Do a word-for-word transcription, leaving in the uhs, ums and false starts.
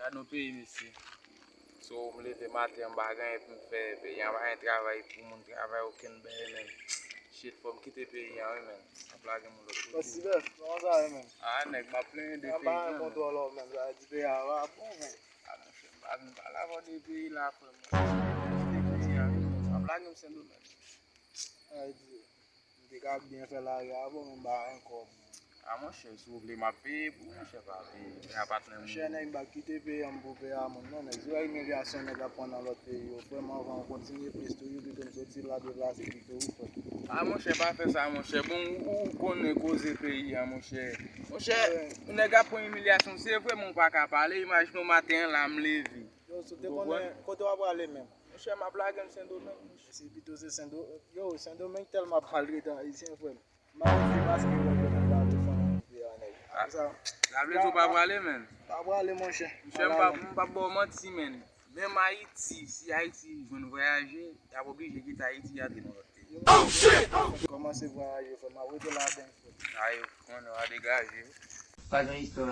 Gad yon peyi, mesye. So, m leve maten, m pa gen anyen pou m fè. Peyi a pa gen travay pou moun travay, okenn bagay, menm. Shit, fò m kite peyi a, wi, menm. M ap lage moun lòt kote. Bon, Sibèf, kòman sa ye, menm? Ah, nèg, m ap plenyen de peyi a, menm. An ba yon kontwòl, menm. Sa vle di peyi a pa bon, menm. Ah, monchè, m pa vin pale avè w de peyi la, frè m. Kite peyi a, wi, menm. M ap lage m Sendomeng. Sa vle di, m te ka byen fè lari a, bon, menm m pa gen kòb. Ah, monchè, si w vle, m ap peye pou ou, monchè, pa peye. Men a patnè m. Monchè, nèg, m p ap kite peyi a m pou peyi a moun, non, nèg. Si w wè imilyasyon nèg ap pran nan lòt peyi yo, frè m, anvan w kontinye plis toujou, pito m soti la, deplase pito, wi, frè. Ah, monchè, pa fè sa, monchè. Bon, ou, ou konnen koze peyi a, monchè. Monchè, nèg ap pran imilyasyon, se vre, men w pa ka pale. Imajine w maten an la, m leve. Yo, si w te konnen kote w ap prale menm. Monchè, m ap lage m Sendomeng, monchè. Se pito se Sendo-, yo, Sendomeng tèlman ap maltrete Ayisyen, frè m. M a rete paske yo, yo nan gade fanmi de a nèg. Ah, sa, sa vle di w pa prale, menm? Pa prale, monchè. Monchè, m p ap, m p ap ba w manti, menm. Menm Ayiti, si Ayiti jwenn vwayaje, y ap oblije kite Ayiti, y ap nan lòt peyi. Oh, shit! Kòmanse vwayaje, frè m. M ap rete ladan, frè m. Ayo, konnen w a degaje. Pa gen istwa.